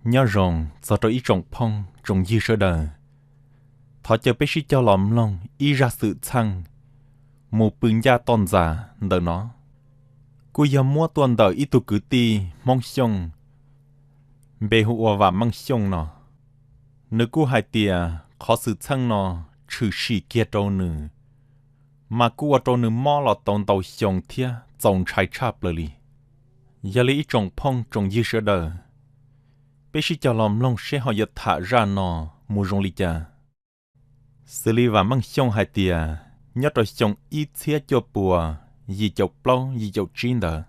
Nyob zoo txog rau ib tsoom phooj tsoom ywg sawv daws, thov caw peb sib cog los mloog ib zaj xwm txheej mus pw ncaj toj ntxas ntawm no. Kuj yog muab tuaj ntawm ib tug kwv tij Hmoob Xyooj, npe hu ua Vam Meej Xyooj no. Nws kuj hais tias qhov xwm txheej no tshwm sim kiag rau nws, mas kuj ua rau nws mob los tau ntau xyoo thiab txaus ntshai tshaj plaws li. Yog li ib tsoom phooj tsoom ywg sawv daws, peb sib cog los mloog seb ho yuav tham zaj no mus zoo li cas. Xws li Vam Meej Xyooj hais tias nyob rau xyoo ib txhiab cuaj puas yim caum plaub yim caum tsib ntawd,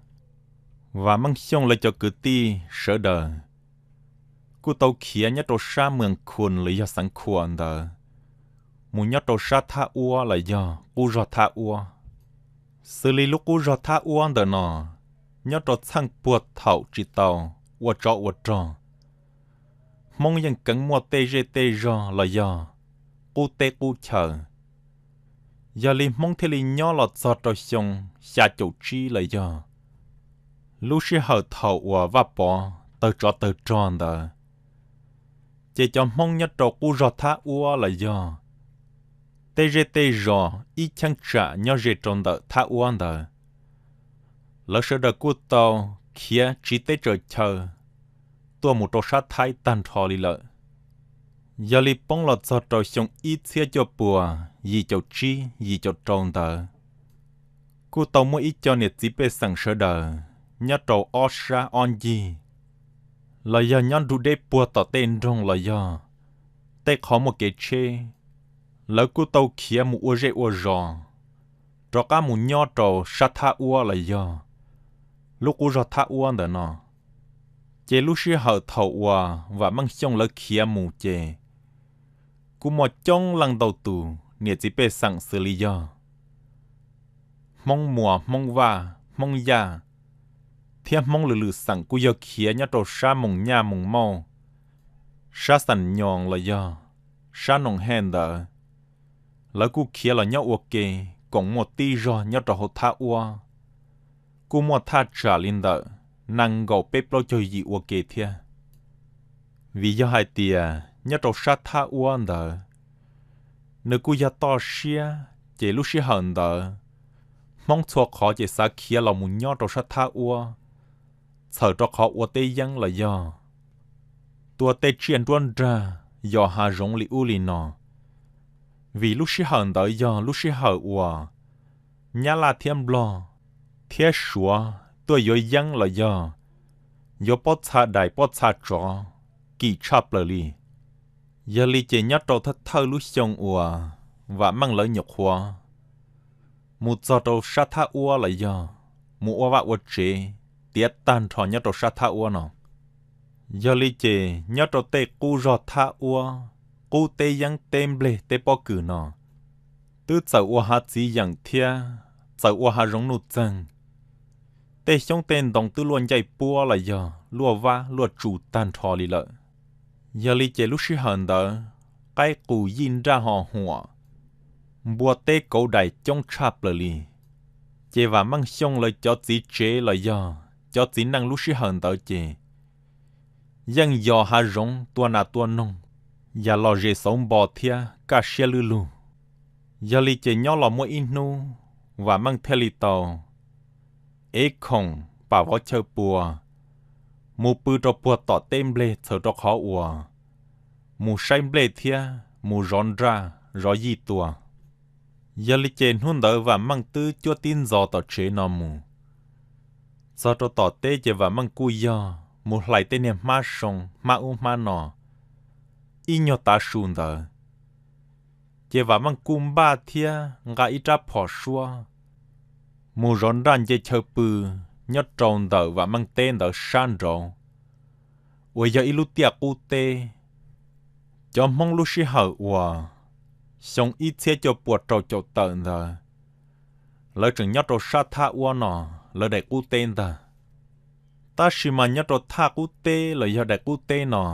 Vam Meej Xyooj lawv cov kwv tij sawv daws kuj tau khiav nyob rau sab Mws Khun los yog Xeev Khuam ntawd, mus nyob rau sab Thab Uab los yog qub zog Thab Uab. Xws li lub qub zog Thab Uab ntawm no, nyob rau txheej puag thaum tsis tau ua tsov ua rog, Hmoob yeej keev muaj tej zej tej zog los yog qub teb qub chaw. Yog li Hmoob thiaj li nyob los txog rau xyoo xya caum tsib los yog lub sij hawm thaum uas Vaj Pov tawg tsov tawg rog ntawd, ces cov Hmoob nyob rau qub zog Thab Uab los yog tej zej tej zos ib cheeb tsam nyob ze rau ntawm Thab Uab ntawd, lawv sawv daws kuj tau khiav tsiv teb tsaws chaw tuaj mus rau sab Thaib tag nrho li lawm. Yog li poob los txog rau xyoo ib txhiab cuaj puas yim caum tsib yim caum rau ntawd, kuj tau muaj ib co niam txiv pej xeem sawv daws nyob rau ob sab ob ncig, los yog nyob nrug deb puag tom tej nroog los yog tej qhov muaj kev tsheb, lawv kuj tau khiav mus ua zej ua zos, rov qab mus nyob rau sab Thab Uab los yog lub qub zog Thab Uab ntawm no. Ces lub sij hawm thaum uas Vam Meej Xyooj lawv khiav mus ces kuj muaj coob leej ntau tus niam txiv pej xeem xws li yog Hmoob Muas, Hmoob Vaj, Hmoob Yaj, thiab Hmoob lwm lwm xeem kuj yog khiav nyob rau sab Moos Nyaj Moos Mauj, sab Xas Nyoos los yog sab Noom Hej ntawd. Lawv kuj khiav los nyob ua ke koom muaj tib zog nyob rau hauv Thab Uab, kuj muaj thaj tsam li ntawm nees nkaum peb plaub caug yim ua ke thiab. Vim yog hais tias nyob rau sab Thab Uab ntawd, nws kuj yog toj siab, ces lub sij hawm ntawd Hmoob txhua qhov ces xav khiav los mus nyob rau sab Thab Uab, txhawm rau qhov ua teb yeeb los yog tua tej tsiaj nruab nrag, yos hav zoov li ub li no. Vim lub sij hawm ntawd yog lub sij hawm uas Nyab Laj thiab Nplog thiab Suav tuaj yuav yeeb los yog yuav pob txha dais pob txha tsov kim tshaj plaws li. Yog li ces nyob rau thawj thawj lub xyoo uas Vam Meej lawv nyuam qhuav mus txog rau sab Thab Uab los yog mus ua vaj ua tsev tiav tag nrho nyob rau sab Thab Uab no. Yog li ces nyob rau tej qub zog Thab Uab, qub teb yeeb teb nplej teb pob kws no, twb txawm ua hav txiv yeem thiab txawm ua hav zoov nuj txeeg, tej xyoob tej ntoo twb luaj ncaij puab los yog luaj vab luaj tsu tag nrho li lawm. Yog li ces lub sij hawm ntawd qaib qus yij nraj ho huam, npua teb kauv dais coob tshaj plaws li. Ces Vam Meej Xyooj lawv cov txiv tsev los yog cov txiv neej lub sij hawm ntawd ces yeej yos hav zoov tua nas tua noog, yam lom zem xauv npo thiab kaj siab lwj lug. Yog li ces nyob los muaj ib hnub, Vam Meej thiaj li tau ev khoom pam vov chaw pua mus pw rau puag tom teb nplej txhawm rau qhov uas mus saib nplej thiab mus zov nraj zov yij tua. Yog li ces hnub ntawd Vam Meej twb cuab tib ntxov tom tsev no mus. Txog rau tom teb ces Vam Meej kuj yog mus hlais tej niag hmab soo hmab ub hmab no ib nyuag tav su ntawd, ces Vam Meej kuj npaj thiab nqa ib rab phom suab mus zov nraj nce chaw pw nyob rau ntawm Vam Meej teb ntawd sab nraud uas yog ib lub tiaj qub teb. Cov Hmoob lub sij hawm uas xyoo ib txhiab cuaj pua rau caum tawm ntawd, lawv tseem nyob rau sab Thaj Uab no, lawv daim qub teb ntag. Tab sis mas nyob rau Thaj Qub teb los yog daim qub teb no,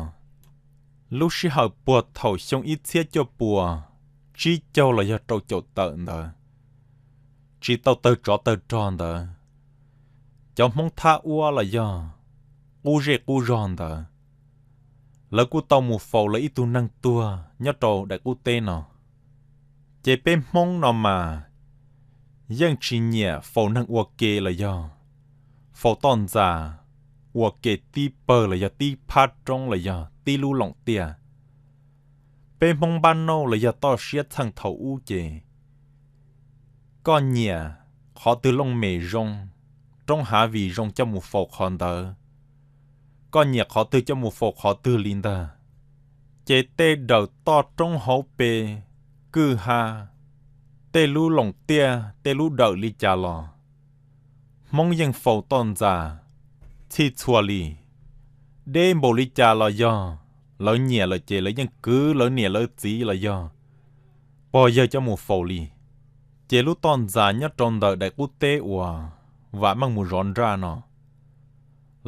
lub sij hawm puag thaum xyoo ib txhiab cuaj pua tsib caug los yog rau caum tawm ntawd, tsis tau tawg tsov tawg rog ntawd, cov Hmoob Thaj Uab los yog qub zej qub zog ntawd, lawv kuj tau mus faus lawv ib tug neeg tuag nyob rau daim qub teb no. Ces peb Hmoob no mas yeej tsis nyiam faus neeg ua ke los yog faus toj ntxas ua ke tib pawg los yog tib phab roob los yog tib lub loos tiaj. Peb Hmoob npab nauj los yog toj siab txheej thaum ub ces koj nyiam qhov twg looj mem zoo, roob hav vim zoo coj mus faus qhov ntawd, koj nyiam qhov twg coj mus faus qhov twg li ntag. Ces tej dawm toj roob hauv pes, kwj ha, tej lub loos tiaj tej lub dawm li cas los Hmoob yeej faus toj ntxas txhij txhua li. Deb npaum li cas los yog lawv nyiam lawm ces lawv yeej kwv lawv niam lawv txiv los yog pog yawg coj mus faus li. Ces lub toj ntxas nyob rau ntawm daim qub teb uas Vam Meej mus zov nraj no,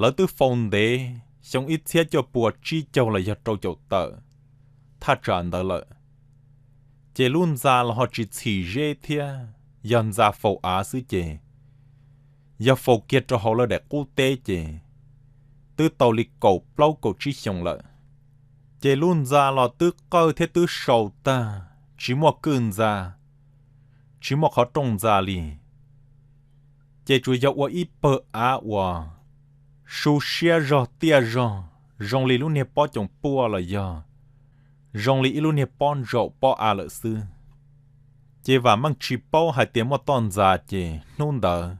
lawv twb faus ntev xyoo ib txhiab cuaj pua tsib caug los yog rau caum tawm thaj tsam ntawd lawm. Ces lub ntxa los ho tsis txhim zeb thiab, yog ntxa faus av xwb ces yog faus kiag rau hauv lawv daim qub teb ces twb tau li kaum plaub kaum tsib xyoos lawm. Ces lub ntxa los twb qawj thiab twb sau tag, tsis muaj kwj ntxa, tsis muaj qhov rooj ntxa li. Ces tsuas yog ua ib pawg av uas su siab zog tiaj zog, zoo li lub niag pob coom puaj los yog zoo li ib lub niag pob ntsaum pob av lawm xwb. Ces Vam Meej tsis paub hais tias muaj toj ntxas ces hnub ntawd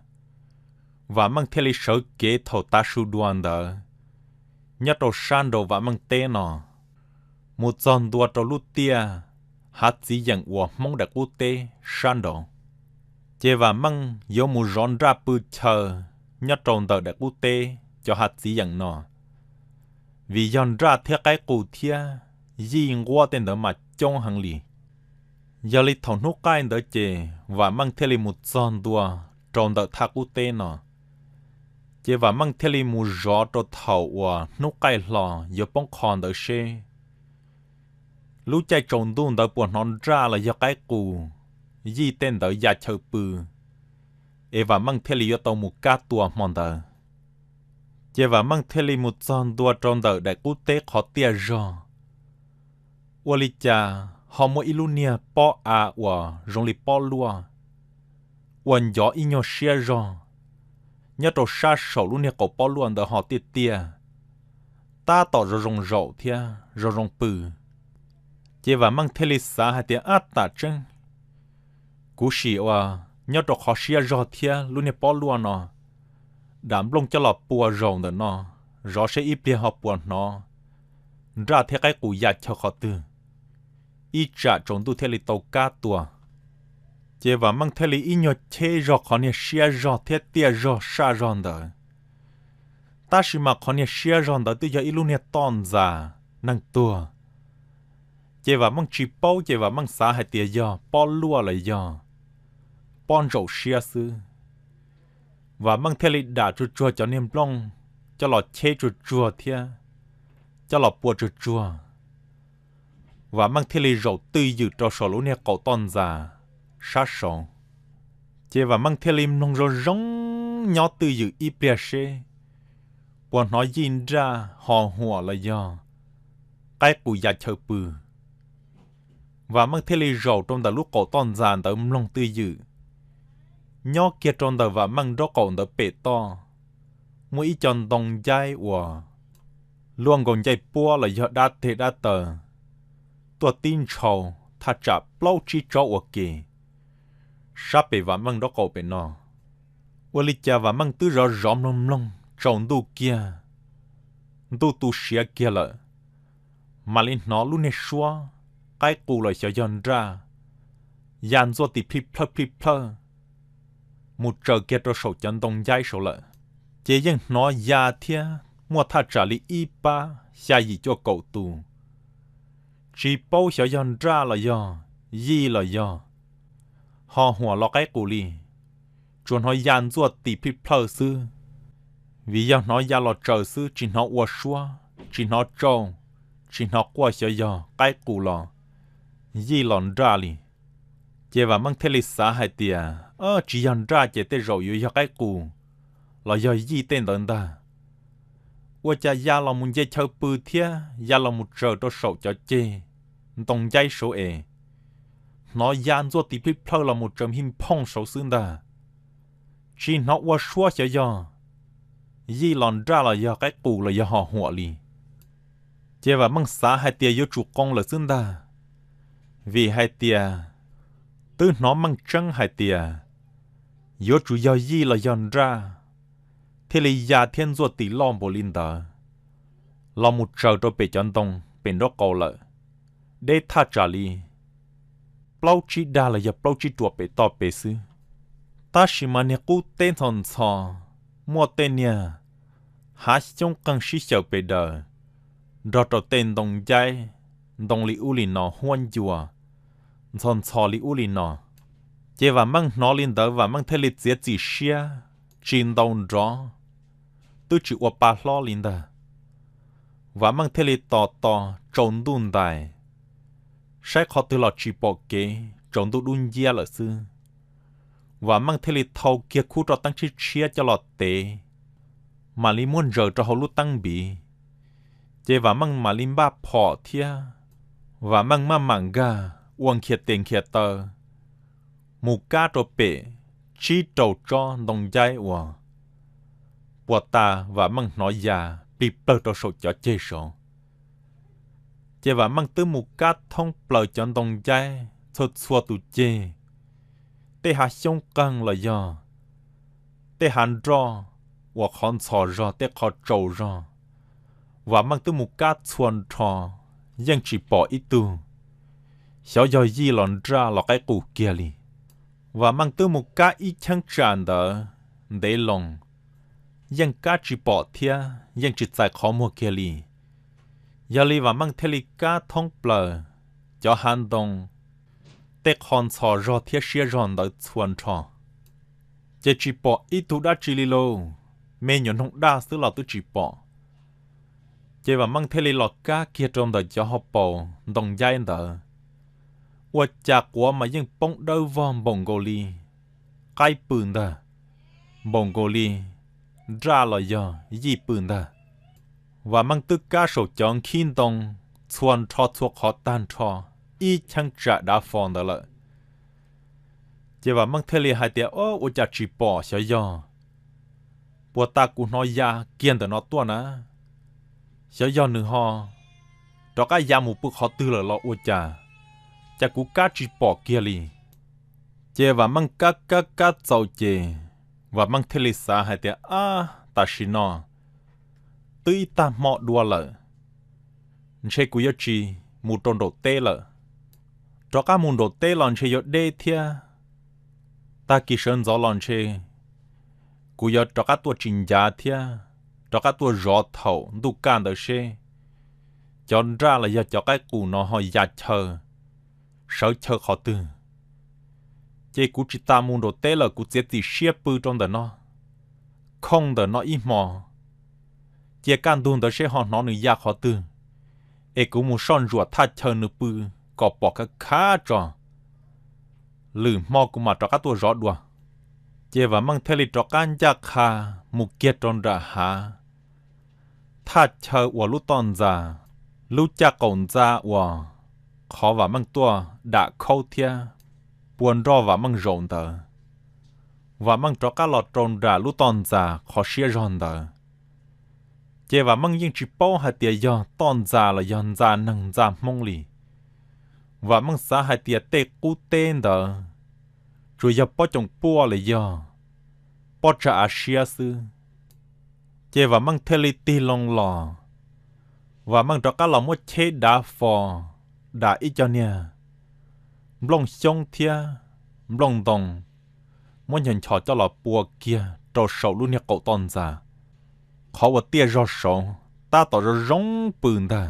Vam Meej thiaj li sawv kev thaum tav su dua ntawd nyob rau sab nraud Vam Meej teb no, mus txog ntua rau lub tiaj hav txiv yeem uas Hmoob daim qub teb sab nraud. Ces Vam Meej yuav mus zov nraj pw chaw nyob rau ntawm daim qub teb cov hav txiv yeem no, vim yog nraj thiab qaib qus thiab yij nquab tej ntawd mas coob heev li. Yog li thaum hnub qaij ntawd ces Vam Meej thiaj li mus txog ntua rau ntawm thaj qub teb no. Ces Vam Meej thiaj li mus zov rau thaum uas hnub qaij hlo yuav poob qho ntawd seb lub caij tsaus ntuj ntawd puas hnov nraj los yog qaib qus, yij tej ntawd ya chaw pw, es Vam Meej thiaj li yuav tau mus kab tua hmo ntawd. Ces Vam Meej thiaj li mus txog ntua rau ntawm daim qub teb qhov tiaj zog, ua li cas ho muaj ib lub niag pob av uas zoo li pob luaj ua ncov ib nyuag siab zog nyob rau sab saum lub niag qaum pob luaj ntawd ho tiaj tiaj, tab tom zoo zoo zaum thiab zoo zoo pw. Ces Vam Meej thiaj li xav hais tias, ab, tam tseeb kuv sim ua nyob rau qhov siab zog thiab lub niag pob luaj no dam nplooj coj los pua zaum ntawm no, zov seb ib pliag ho puas hnov nraj thiab qaib qus ya chaw qhov twg, ib tsam tsaus ntuj thiaj li tau kab tua. Ces Vam Meej thiaj li ib nyuag cheb zog qhov niag siab zog thiab tiaj zog saj zog ntawd. Tab sis mas qhov niag siab zog ntawd twb yog ib lub niag toj ntxas neeg tuag. Ces Vam Meej tsis paub ces Vam Meej xav hais tias yog pob luaj los yog pob ntsaum siab xwb. Vam Meej thiaj li dam tsuag tsuag cov niag nplooj coj los cheb tsuag tsuag thiab coj los pua tsuag tsuag. Vam Meej thiaj li zaum twj ywm rau saum lub niag qaum toj ntxas sab saud. Ces Vam Meej thiaj li mloog zoo zoo nyob twj ywm ib pliag seb puas hnov yij nraj ho huam los yog qaib qus ya chaw pw. Vam Meej thiaj li zaum rau ntawm lub qaum toj ntxas ntawd mloog twj ywm. Nyob kiag rau ntawm Vam Meej nraub qaum ntawd pem toj, muaj ib co ntoo ncaib uas luaj nkaus ncaij puab los yog dab teg dab taw tuaj tib ntshaus thaj tsam plaub tsib tsob ua ke sab pem Vam Meej nraub qaum pem no. Ua li cas Vam Meej twb zov zov mloog mloog tsaus ntuj kiag, ntuj tu siav kiag lawm, mam li hnov lub niag suab qaib qus los xyov yog nraj ya ntxuaj tis plij plhawj plij plhawj mus tsaws kiag rau saum cov ntoo ncaib saud lawm. Ces yeej hnov ya thiab muaj thaj tsam li ib pab xya yim cuaj kaum tus, tsis paub xyov yog nraj los yog yij los yog ho huam los qaib qus li, tsuas hnov ya ntxuaj tis plij plhawj xwb. Vim yog hnov ya los tsaws xwb, tsis hnov ua suab, tsis hnov tsauj, tsis hnov quaj xyov yog qaib qus los yij los nraj li. Ces Vam Meej thiaj li xav hais tias, tsis yog nraj ces tej zaum yuav yog qaib qus los yog yij tej ntawd ntag. Ua cas ya los mus nce chaw pw thiab ya los mus tsaws rau saum cov ceg ntoo ncaib saud es hnov ya ntxuaj tis plij plhawj los mus tsaws hij phooj saud xwb ntag. Tsis hnov ua suab xyov yog yij los nraj los yog qaib qus los yog ho huam li. Ces Vam Meej xav hais tias yuav tsum qoo lawm xwb ntag, vim hais tias twb hnov meej tseeb hais tias yuav tsum yog yij los yog nraj thiaj li ya thiab ntxuaj tis loj npaum li ntawd los mus tsaws rau pem cov ntoo pem nraub qaum lawm, deb thaj tsam li plaub tsib dag los yog plaub tsib ruam pem toj pem xwb. Tab sis mas niag qub teb ntxhov ntxhov, muaj tej niag hav xyoob qeeg sib xyaws pes daws nrog rau tej ntoo ncaib, ntoo li ub li no huab ncua, ntxhov ntxhov li ub li no. Ces Vam Meej hnov li ntawd Vam Meej thiaj li txiav txim siab tsis ntaus nrov, twb tsis ua pa hlob li ntag. Vam Meej thiaj li tos tos tsaus ntuj ntais, saib qhov twg los tsis pom kev, tsaus ntuj dub nciab lawm xwb. Vam Meej thiaj li thau kiag khub roj teeb tshiab tshiab coj los tev, mam li muab ntsaws rau hauv lub teeb npiv. Ces Vam Meej mam li npaj phom thiab, Vam Meej maj mam nkag ua nkhias tes nkhias taw mus kab rau pem tsib rau tsob ntoo ncaib uas puag ta Vam Meej hnov ya plig plawg rau saum cov ceg saud. Ces Vam Meej twb mus kab thoob plaws cov ntoo ncaib txhua txhua tus ceg, tej hav xyoob qeeg los yog tej hav nroj uas qhov ntxhov zog tej qhov tsaus zog, Vam Meej twb mus kab txhua nrho, yeej tsis pom ib tug xyov yog yij los nraj los qaib qus kiag li. Vam Meej twb mus kab ib cheeb tsam ntawd ntev loo, yeej kab tsis pom thiab yeej tsis txais qhov muag kiag li. Yog li Vam Meej thiaj li kab thoob plaws cov hav ntoo, tej qhov ntxhov zog thiab siab zog ntawd txhua nrho, ces tsis pom ib tug dab tsi li lauj, me nyuam noog daj xwb los twb tsis pom. Ces Vam Meej thiaj li los kab kiag rau ntawm cov hauv paus ntoo ncaib ntawd, ua cas quav mas yeej poob dawb vog npaum nkaus li qaib pw ntag, npaum nkaus li nraj los yog yij pw ntag. Vam Meej twb kab saum cov nkhib ntoo txhua nrho txhua qhov tag nrho ib cheeb tsam dav fo ntawd lawm. Ces Vam Meej thiaj li hais tias, Ob, ua cas tsis pom, xyov yog puag ta kuv hnov ya kiag ntawm no tuaj na, xyov yog nws ho rov qab ya mus pw qhov twg lawm los ua cas, cas kuv kab tsis pom kiag li. Ces Vam Meej kab kab kab txaus ces Vam Meej thiaj li xav hais tias, Ab, tam sim no twb ib tag hmo dua lawm, ntshe kuv yuav tsis mus rau nraum teb lawm. Rov qab mus nraum teb los ntshe yuav deb thiab, tag kis sawv ntxov los ntshe kuv yuav rov qab tuaj tsis ncav thiab, rov qab tuaj zov thaum ntuj kaj ntawd seb cov nraj los yog cov qaib qus no ho ya chaw sawv chaw qhov twg. Ces kuv tsis tas mus nraum teb lawm, kuv txiav txim siab pw rau ntawm no, khooj ntawm no ib hmo, cia kaj ntug ntawd seb ho hnov nws ya qhov twg, es kuv mus soj ntsuam thaj chaw nws pw kom pom khav khav tso, lwm hmo kuv mam rov qab tuaj zov dua. Ces Vam Meej thiaj li rov qab ncaj qha mus kiag rau nram hav, thaj chaw uas lub toj ntxas, lub caj qaum ntxa uas qhov Vam Meej tuaj dam khaub thiab pua nroj Vam Meej zaum ntawd. Vam Meej rov qab los rau nram lub toj ntxas qhov siab zog ntawd, ces Vam Meej yeej tsis paub hais tias yog toj ntxas los yog ntxa neeg ntxa Hmoob li. Vam Meej xav hais tias tej qub teb ntawd tsuas yog pob coom puaj los yog pob tsag av siab xwb. Ces Vam Meej thiaj li tig loo los, Vam Meej rov qab los muab cheb dav fo, dam ib co niag nplooj xyoob thiab nplooj ntoo, muab nchos nchos coj los pua kiag rau saum lub niag qaum toj ntxas, qhov uas tiaj zog saud, tab tom zoo zoo pw ntag.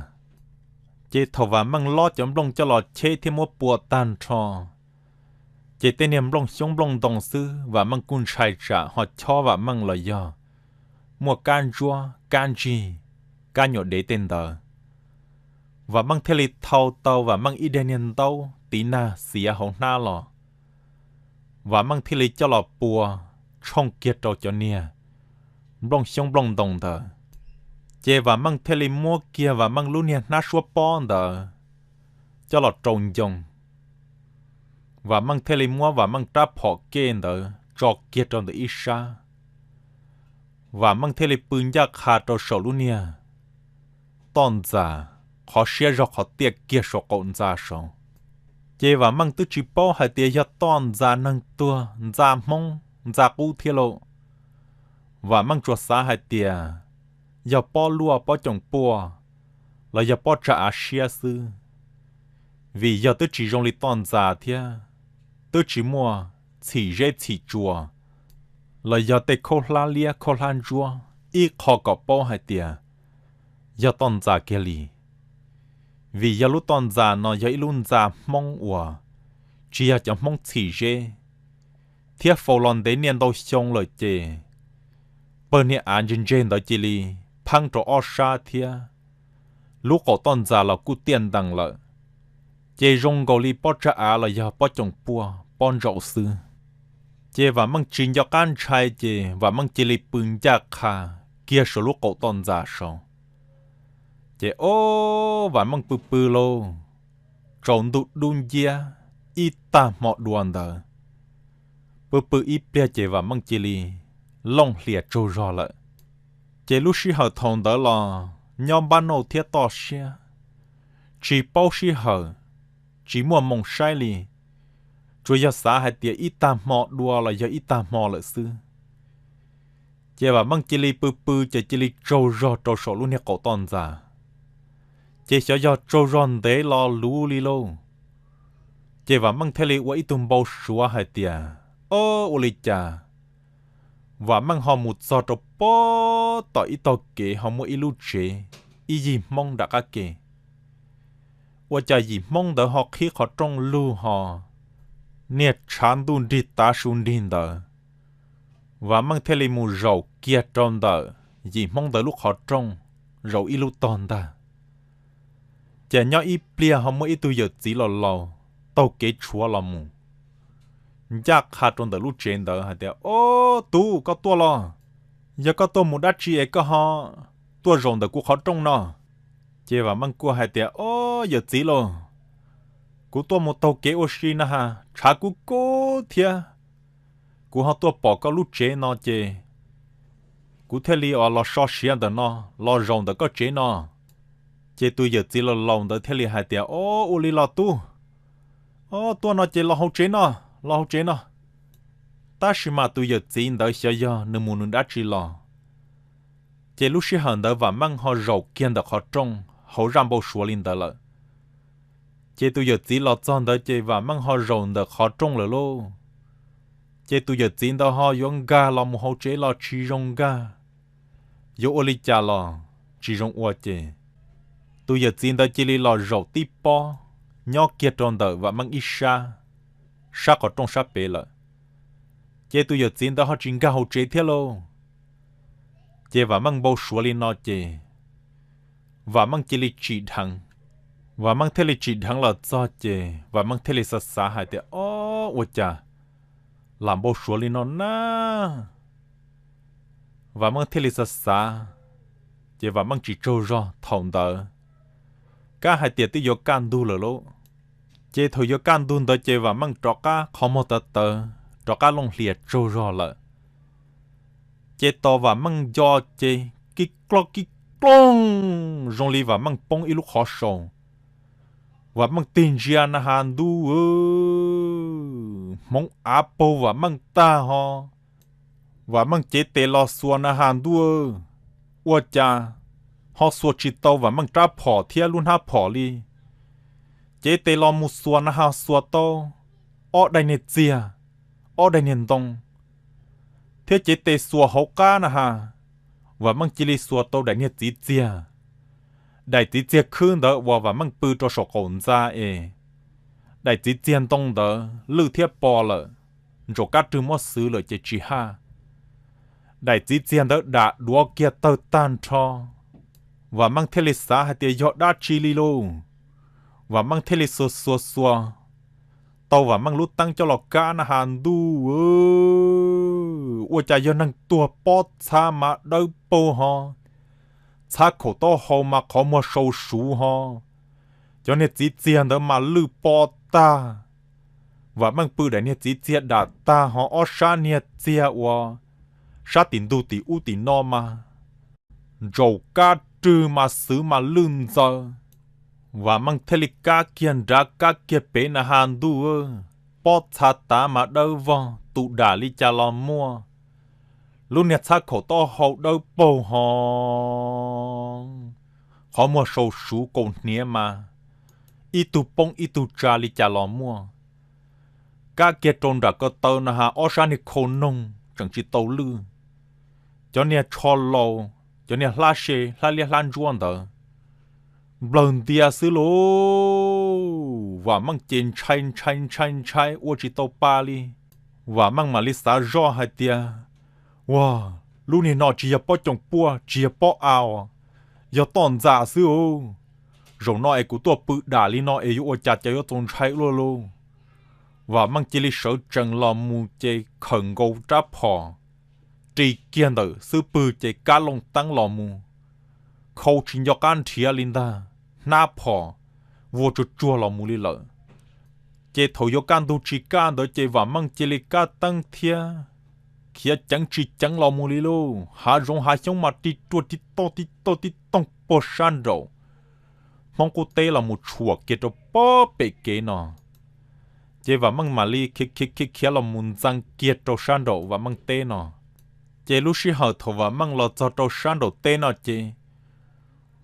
Ces thaum Vam Meej lob cov nplooj coj los cheb thiab muab pua tag nrho, ces tej niag nplooj xyoob nplooj ntoo xwb Vam Meej kuj ntshai tsam ho chob Vam Meej los yog muaj kab ntsuab kab ntsig, kab nyuam dev tej ntawd. Vam Meej thiaj li thau tau Vam Meej ib daim niag ntaub tiv nag xiav hauv hnab los, Vam Meej thiaj li coj los pua tshooj kiag rau cov niag nplooj xyoob nplooj ntoo ntawd. Ces Vam Meej thiaj li muab kiag Vam Meej lub niag hnab suab pob ntawd coj los rau ncoo. Vam Meej thiaj li muab Vam Meej rab phom kej ntawd tso kiag rau ntawm ib sab. Vam Meej thiaj li pw ncaj qha rau saum lub niag toj ntxas, qhov siab zog qhov tiaj kiag saum qaum ntxa saud. Ces Vam Meej twb tsis paub hais tias yog toj ntxa neeg tuag, ntxa Hmoob, ntxa qub thiab lauj. Vam Meej tsuas xav hais tias yog pob luaj pob coom puaj los yog pob tsag av siab xwb, vim yog twb tsis zoo li toj ntxa thiab, twb tsis muaj txhim zeb txhim tsua los yog tej khaub hlab liab khaub hlab ntsuab ib qho kom paub hais tias yog toj ntxa kiag li. Vim yog lub toj ntxa no yog ib lub ntxa Hmoob uas tsis yog cov Hmoob txhim zeb, thiab faus los ntev niaj ntau xyoo lawm ces pawg niag av ntse ntse ntawd cia li pheeb rau ob sab thiab lub qaum toj ntxa los kuj tiaj ntees lawm, ces zoo nkaus li pob tsag av los yog pob coom puaj pob ntsaum xwb. Ces Vam Meej tsis nco qab ntshai ces Vam Meej cia li pw ncaj qha kiag saum lub qaum toj ntxa saud. Ces o, Vam Meej pw pw lauj, tsaus ntuj dub nciab ib tag hmo dua ntawd, pw pw ib pliag ces Vam Meej cia li looj hlias tsaug zog lawm. Ces lub sij hawm thaum ntawd los nyob npab nauj thiab toj siab, tsis paub sij hawm, tsis muaj moo saib li, tsuas yog xav hais tias ib tag hmo dua los yog ib tag hmo lawm xwb. Ces Vam Meej cia li pw pw ces cia li tsaug zog rau saum lub niag qaum toj ntxa. Ces xyov yog tsaug zog ntev los luv li lauj, ces Vam Meej thiaj li ua ib tug npau suav hais tias, o, ua li cas Vam Meej ho mus txog rau pob tom ib tog kev ho muaj ib lub tsev, ib yim Hmoob nram qab ke. Ua cas yim Hmoob ntawd ho qhib qhov rooj lug ho niag tshav ntuj nrig tav su nrig ntawd, Vam Meej thiaj li mus zaum kiag rau ntawm yim Hmoob ntawd lub qhov rooj, zaum ib lub tog ntag. Ces nyob ib pliag ho muaj ib tug yawm txiv laus laus taug kev tshuav los mus ncaj qha rau ntawm lub tsev ntawd hais tias, o, tub, koj tuaj los? Yog koj tuaj mus dab tsi es koj ho tuaj zaum ntawm kuv qhov rooj no? Ces Vam Meej kuj hais tias, o, yawm txiv lauj, kuv tuaj mus taug kev ua si na has, tshav kub kub thiab, kuv ho tuaj pom koj lub tsev no ces kuv thiaj li los so siav ntawm no, los zaum ntawm koj tsev no. Ces tus yawm txiv laus laus ntawd thiaj li hais tias, o, ua li los tub, o, tuaj no ces los hauv tsev no, los hauv tsev no. Tab sis mas tus yawm txiv ntawd xyov yog nws mus nws dab tsi los, ces lub sij hawm ntawd Vam Meej ho zaum kiag ntawm qhov rooj hauv zaj npau suav li ntawd lawm. Ces tus yawm txiv los txog ntawd ces Vam Meej ho zaum ntawm qhov rooj lawm lauj. Ces tus yawm txiv ntawd ho yuav nkag los mus hauv tsev los tsis zoo nkag, yuav ua li cas los tsis zoo ua ces tus yawm txiv ntawd cia li los zaum tib pob nyob kiag rau ntawm Vam Meej ib sab, sab qhov rooj sab pem lawm. Ces tus yawm txiv ntawd ho tsis nkag hauv tsev thiab lauj. Ces Vam Meej npau suav li no ces Vam Meej cia li tsim dheev. Vam Meej thiaj li tsim dheev los txog ces Vam Meej thiaj li xav xav hais tias, o, ua cas lam npau suav li no na? Vam Meej thiaj li xav xav, ces Vam Meej tsis tsaug zog thaum ntawd, kab hais tias twb yuav kaj ntug lawm lauj. Ces thaum yuav kaj ntug ntawd ces Vam Meej rov qab qhov muag tawv tawv, rov qab looj hlias tsaug zog lawm. Ces tos Vam Meej nco ces kib kloog kib kloog zoo li Vam Meej poob ib lub qhov sau. Vam Meej tig ntsia na has ntuj, hmoov av paug Vam Meej tag ho. Vam Meej cev tes los xuas na has ntuj, ua cas ho xuas tsis tau Vam Meej rab phom thiab lub hnab phom li. Cev tes los mus xuas na has xuas tau ob daim niag txiag, ob daim niag ntoo, thiab cev tes xuas hauv qab na has, Vam Meej cia li xuas tau daim niag txiv txiag. Daim txiv txiag khwb ntawd uas Vam Meej pw rau saum qaum ntxa es daim txiv txiag ntoo ntawd lwj thiab po lawm, ntsaum kab rwg muab xwv lawm ces tsis haj. Daim txiv txiag ntawd dam duav kiag tawg tag nrho. Vam Meej thiaj li xav hais tias yog dab tsi li lauj. Vam Meej thiaj li xuas xuas xuas tau Vam Meej lub teeb coj los kab na has ntuj, ua cas yog neeg tuag pob txha mas dawb paug ho. txhab khaum taub hau mas qhov muag sau suv ho, cov niag txiv txiag ntawd mas lwj pob tag. Vam Meej pw daim niag txiv txiag dam tag ho ob sab niag txiag uas sab tim ntug tim ub tim no mas ntsaum kab rwg mas xwv mas lwj ntxaws. Vam Meej thiaj li kab kiag nrad kab kiag pem na has ntuj, pob txha tav mas dawb vog tus dam li cas los muaj. Lub niag txhab khaum taub hau dawb paug ho, qhov muag sau suv kaus hniav mas ib tug poob ib tug tsa li cas los muaj. Kab kiag rau nram ko taw na has ob sab niag khau noog tseem tsis tau lwj, cov niag tsho laus, cov niag hlab se hlab liab hlab ntsuab ntawd nplawg ntia xwb lauj. Vam Meej ces ntshai ntshai ntshai ntshai ua tsis tau pa li. Vam Meej mam li xav zoj hais tias, ua, lub niag no tsis yog pob coom puaj tsis yog pob av, yog toj ntxas xwb os. Zaum no es kuv tuaj pw dam li no es yuav ua cas cas yuav txaus ntshai ua luaj lauj. Vam Meej cia li sawv tsees los mus ces khawm nkaus rab phom, ris kiag ntawm xub pwg ces kab looj teeb los mus, khau tsis nco qab nrhiav li ntag, hnab phom vuag tsuag tsuag los mus li lawm. Ces thaum yuav kaj ntug tsis kaj ntawd ces Vam Meej cia li kab teeb thiab khiav ceev tsis ceev los mus li lauj. Hav zoov hav xyoob mas ri ruaj tib toj tib toj tib tooj puag sab nraum Hmoob qub teb los mus tshuam kiag rau pob pem kev no. Ces Vam Meej mam li khiav khiav khiav khiav los mus ntxeev kiag rau sab nraum Vam Meej teb no. Ces lub sij hawm thaum Vam Meej los txog rau sab nraum teb no ces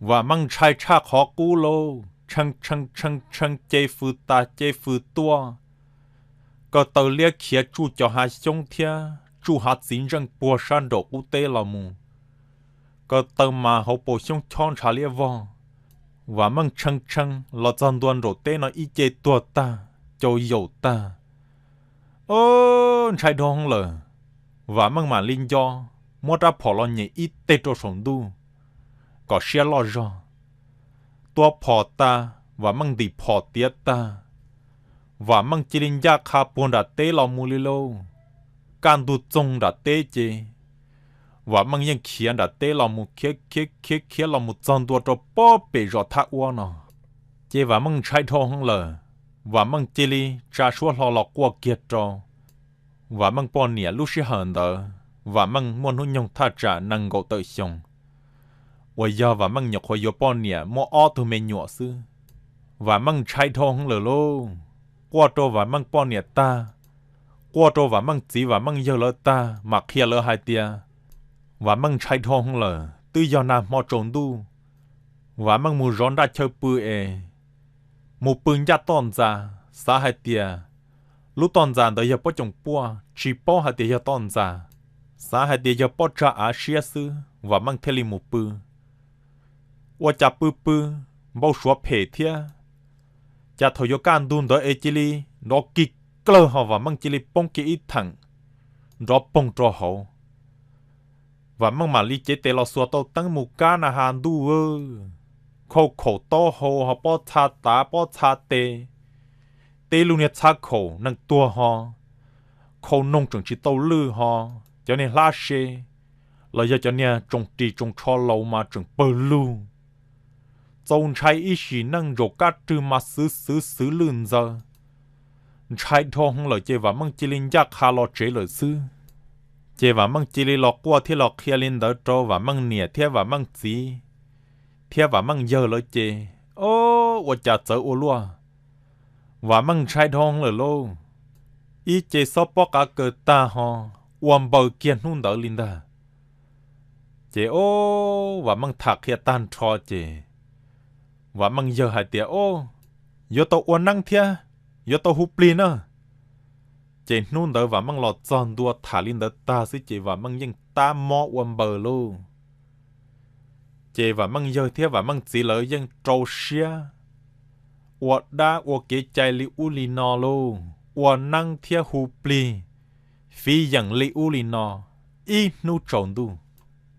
Vam Meej ntshai tshaj qhov qub lauj, tshee tshee tshee tshee ce fws tas ce fws tuaj. Ko taw liab khiav tsuj cov hav xyoob thiab tsuj hav txiv ntseej puag sab nraum qub teb los mus. Ko taw mas hauv paus xyoob chob ntshav liab vog. Vam Meej tshee tshee los txog ntua nraum teb no ib ce tuag tag, cau yaum tag. O, ntshai dhau hwv lawm. Vam Meej mam li nco, muab rab phom los nyem ib teg rau saum ntuj kom siab loj zog. Tua phom tas, Vam Meej ntim phom tiav tag, Vam Meej cia li ncaj qha puag nram teb los mus li lauj. Kaj ntug txoog nram teb ces Vam Meej yeej khiav nram teb los mus khiav khiav khiav khiav los mus txog ntua rau pob pem zos Thaj Uab no. Ces Vam Meej ntshai dhau hwv lawm, Vam Meej cia li tsa suab hlo los quaj kiag rau Vam Meej poj niam. Lub sij hawm ntawd Vam Meej muaj hnub nyoog thaj tsam nees nkaum tawm xyoo, uas yog Vam Meej nyuam qhuav yuav poj niam muaj ob tug me nyuam xwb. Vam Meej ntshai dhau hwv lawm lauj. Quaj rau Vam Meej poj niam tag, quaj rau Vam Meej txiv Vam Meej yawg lawv tag mam qhia lawv hais tias Vam Meej ntshai dhau hwv lawm, twb yog nag hmo tsaus ntuj, Vam Meej mus zov nraj chaw pw es mus pw ncaj toj ntxas, xav hais tias lub toj ntxas ntawd yog pob coom puaj, tsis paub hais tias yog toj ntxas, xav hais tias yog pob tsag av siab xwb, Vam Meej thiaj li mus pw. Ua cas pw pw, npau suav phem thiab, cas thaum yuav kaj ntug ntawd es cia li nrov kig klawg ho Vam Meej cia li poob kiag ib theem, nrov poog rau hauv. Vam Meej mam li cev tes los xuas tau teeb mus kab na has ntuj, khau khaum taub hau ho pob txha tav pob txha tes, tib lub niag txhab khaum neeg tuag ho, khau noog tseem tsis tau lwj ho, cov niag hlab se los yog cov niag tsoos ris tsoos tsho laus mas tseem pawg lug. Txaus ntshai ib sim neej, ntsaum kab rwg mas xwv xwv xwv lwj ntxaws. Ntshai dhau hwv lawm ces Vam Meej cia li ncaj qha los tsev lawm xwb. Ces Vam Meej cia li los quaj thiab los qhia li ntawd rau Vam Meej niam thiab Vam Meej txiv thiab Vam Meej yawg lawv ces, o, ua cas txawv ua luaj. Vam Meej ntshai dhau hwv lawm lauj. Ib ce xob pob qav kaws tag ho, ua npaws kiag hnub ntawd li ntag. Ces o, Vam Meej tham qhia tag nrho ces Vam Meej yawg hais tias, o, yuav tau ua neeb thiab, yuav tau hu plig na. Ces hnub ntawd Vam Meej los txog ntua tham li ntawd tag xwb ces Vam Meej yeej tab mob ua npaws lauj. Ces Vam Meej yawg thiab Vam Meej txiv lawv yeej rau siab ua dab ua kev cai li ub li no lauj, ua neeb thiab hu plig, fiv yeem li ub li no, ib hnub tsaus ntuj.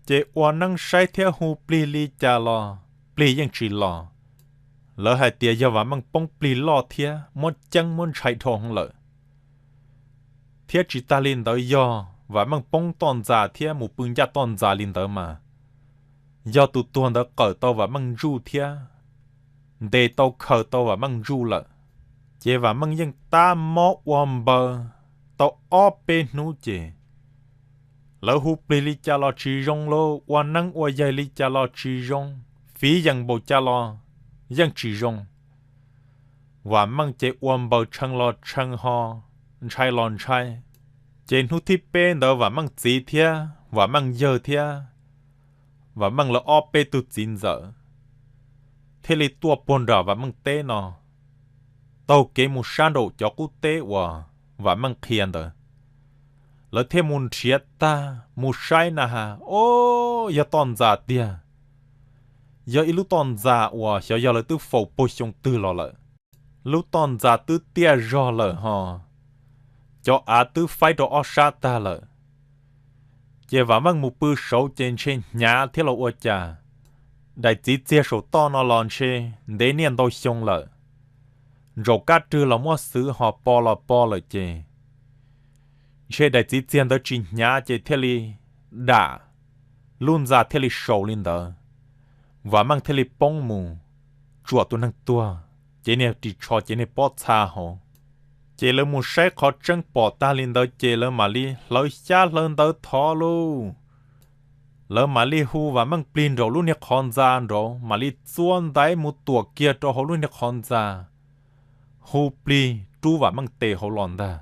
Ces ua neeb saib thiab hu plig li cas los plig yeej tsis los. Lawv hais tias yog Vam Meej poob plig loj thiab muab ceeb muab ntshai dhau hwv lawm. Thiab tsis tas li ntawd yog Vam Meej poob toj ntxas thiab mus pw ncaj toj ntxas li ntawd mas yog tus tuag ntawd qawm tau Vam Meej ntsuj thiab ntes tau khaws tau Vam Meej ntsuj lawm. Ces Vam Meej yeej tab mob ua npaws tau ob peb hnub ces lawv hu plig li cas los tsis zoo lauj, ua neeb ua yaig li cas los tsis zoo, fiv yeem npaum cas los yeej tsis zoo. Vam Meej ces ua npaws tshee los tshee ho ntshai los ntshai. Ces hnub thib peb ntawd Vam Meej txiv thiab Vam Meej yawg thiab Vam Meej lawv ob peb tug txiv ntxawm thiaj li tuaj puag nram Vam Meej teb no, taug kev mus sab nraum cov qub teb uas Vam Meej qhia ntawd. Lawv thiaj mus nrhiav tag mus saib na has, o, yog toj ntxas tiag. Yog ib lub toj ntxas uas xyov yog lawv twb faus puag xyoo twg los lawm. Lub toj ntxas twb tiaj zog lawm ho cov av twb faib rau ob sab tag lawm. Ces Vam Meej mus pw saud ces ntshe hnyav thiab los ua cas, daim txiv txiag saum toj no los ntshe ntev niaj ntau xyoo lawm, ntsaum kab rwg los muab xwv ho po los po lawm ces ntshe daim txiv txiag ntawd tsis hnyav ces thiaj li dam, lub ntxa thiaj li saus li ntawd. Vam Meej thiaj li poob mus tsuam tus neeg tuag, cev niag ris tsho cev niag pob txha hauv. Ces lawv mus saib qhov tseeb pom tag li ntawd ces lawv mam li hlawv xyab hlawv ntawv thov lauj. Lawv mam li hu Vam Meej plig nraum lub niag qhov ntxa nraud, mam li txua ntaiv mus tuam kiag rau hauv lub niag qhov ntxa, hu plig rub Vam Meej tes hauv los ntag.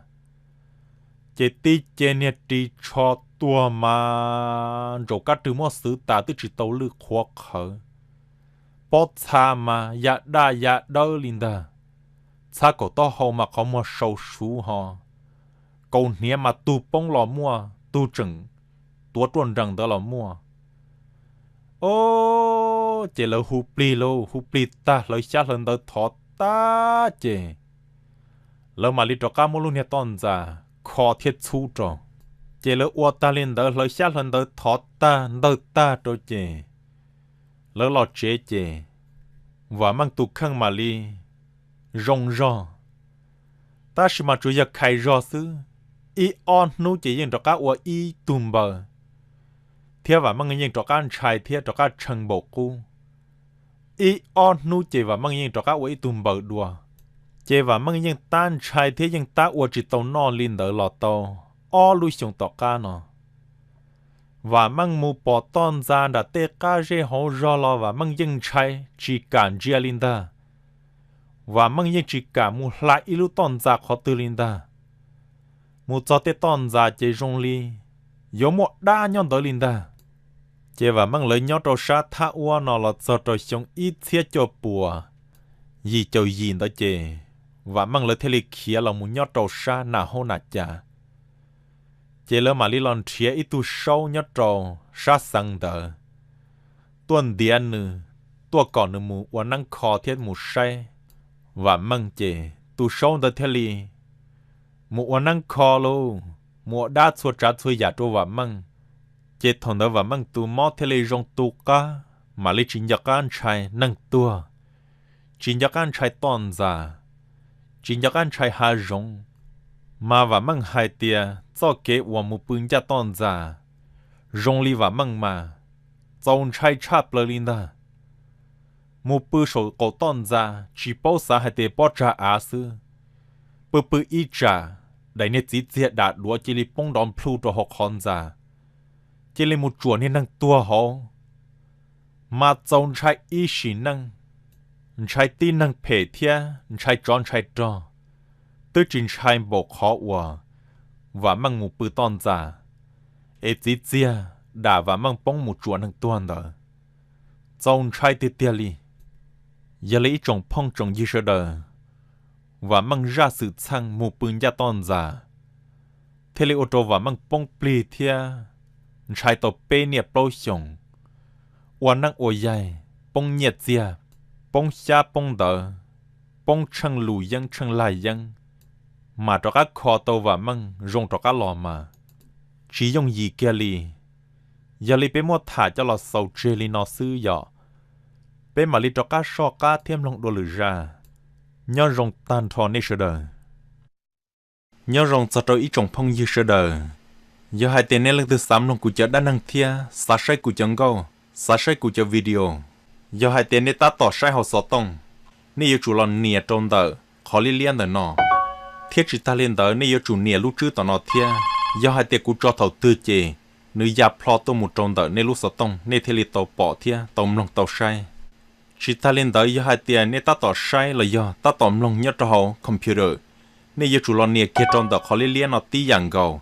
Ces tib ce niag ris tsho tuag mas ntsaum kab rwg muab xwv tas twb tsis tau lwj qhuav qhawv. Pob txha mas ya daj ya dawb li ntag. Txhab kaum taub hau mas qhov muag sau suv ho, kaus hniav mas tug poob los muaj, tug tseem tuav ruaj nrees ntawd los muaj. O, ces lawv hu plig lauj, hu plig tag hlawv xyab hlawv ntawv thov tag ces lawv mam li rov qab muab lub niag toj ntxas kho thiab txhub rau. Ces lawv ua tag li ntawd hlawv xyab hlawv ntawv thov tag ntawg tag rau ces lawv los tsev ces Vam Meej tus kheej mam li zoo zog, tab sis mas tsuas yog khais zog xwb. Ib ob hnub ces yeej rov qab ua ib tug npaws, thiab Vam Meej yeej rov qab ntshai thiab rov qab tshee npaum qub. Ib ob hnub ces Vam Meej yeej rov qab ua ib tug npaws dua. Ces Vam Meej yeej tab ntshai thiab yeej tab ua tsis tau noj li ntawd los tau ob lub xyoo tom qab no. Vam Meej mus pom toj ntxas nram tej qab zej hauv zog los Vam Meej yeej ntshai tsis kam ntsia li ntag. Vam Meej yeej tsis kam mus hla ib lub toj ntxas qhov twg li ntag. Mus txog tej toj ntxas ces zoo li yuav muaj dab nyob ntawd li ntag. Ces Vam Meej lawv nyob rau sab thab uab no los txog rau xyoo ib txhiab cuaj puas yim caum yim ntawd ces Vam Meej lawv thiaj li khiav los mus nyob rau sab Nam Haub Nam Cas. Ces lawv mam li los nrhiav ib tug saub nyob rau sab xeev ntawd, tuaj ntiav nws, tuaj kom nws mus ua neeb kho thiab mus saib Vam Meej. Ces tus saub ntawd thiaj li mus ua neeb kho lauj, mus ua dab txhua tsav txhua yam rau Vam Meej. Ces thaum ntawd Vam Meej tus mob thiaj li zoo tu qab, mam li tsis nco qab ntshai neeg tuag, tsis nco qab ntshai toj ntxas, tsis nco qab ntshai hav zoov. Mas Vam Meej hais tias txoj kev uas mus pw ncaj toj ntxas zoo li Vam Meej mas txaus ntshai tshaj plaws li ntag. Mus pw saum qaum toj ntxas tsis paub xav hais tias pob tsag av xwb, pw pw ib tsam daim niag txiv txiag dam duav cia li poob nrov nplhuj rau hauv qhov ntxas, cia li mus tsuam niag neeg tuag hauv. Mas txaus ntshai ib sim neej, ntshai tib neeg phem thiab ntshai tsov ntshai rog, twb tsis ntshai npaum qhov uas Vam Meej mus pw toj ntxas, es txiv txiag dam Vam Meej poob mus tsuam neeg tuag ntawd. Txaus ntshai tiag tiag li. Yog li ib tsoom phooj tsoom ywg sawv daws, Vam Meej zaj xwm txheej mus pw ncaj toj ntxas thiaj li ua rau Vam Meej poob plig thiab ntshai tau peb niaj plaub xyoos, ua neeb ua yaig poob nyiaj txiag, poob xyab poob ntawv, poob tsheej lus yeeb tsheej lag yeeb, mas rov qab kho tau Vam Meej zoo rov qab los mas tsis yooj yim kiag li. Yog li peb muab tham coj los xaus tseg li no xwb yom, peb mam li rov qab soj qab thiab mloog dua lwm zaj. Nyob zoo tag nrho nej sawv daws. Nyob zoo txog rau ib tsoom phooj ywg sawv daws, yog hais tias nej leej twg xav mloog kuv cov dab neeg thiab xav saib kuv cov nkauj, Xav saib kuv cov video, yog hais tias nej tab tom saib hauv xov tooj, nej yuav tsum los nias rau ntawm qhov liab liab ntawm no, thiab tsis tag li ntawd nej yuav tsum nias lub tswb tom no thiab. Yog hais tias kuv tso thaum twg ces nws ya plho tuaj mus rau ntawm nej lub xov tooj nej thiaj li tau pom thiab tau mloog tau saib. Tsis tag li ntawd yog hais tias nej tab tom saib los yog tab tom mloog nyob rau hauv computer, nej yuav tsum los nias kiag rau ntawm qhov liab liab no tib yam nkaus,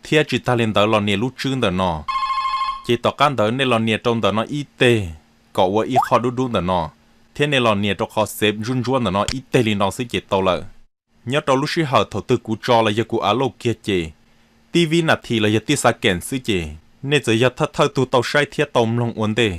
thiab tsis tag li ntawd los nias lub tswb ntawm no. Ces tom qab ntawd nej los nias rau ntawm no ib teg kom ua ib qho dub dub ntawm no, thiab nej los nias rau qhov save ntsuab ntsuab ntawm no ib teg li no xwb ces tau lawm. Nyob rau lub sij hawm thaum twg kuv tso los yog kuv upload kiag ces tib vib nas this los yog tib second xwb ces nej txawm yog thawj thawj tug tau saib thiab tau mloog ua ntej,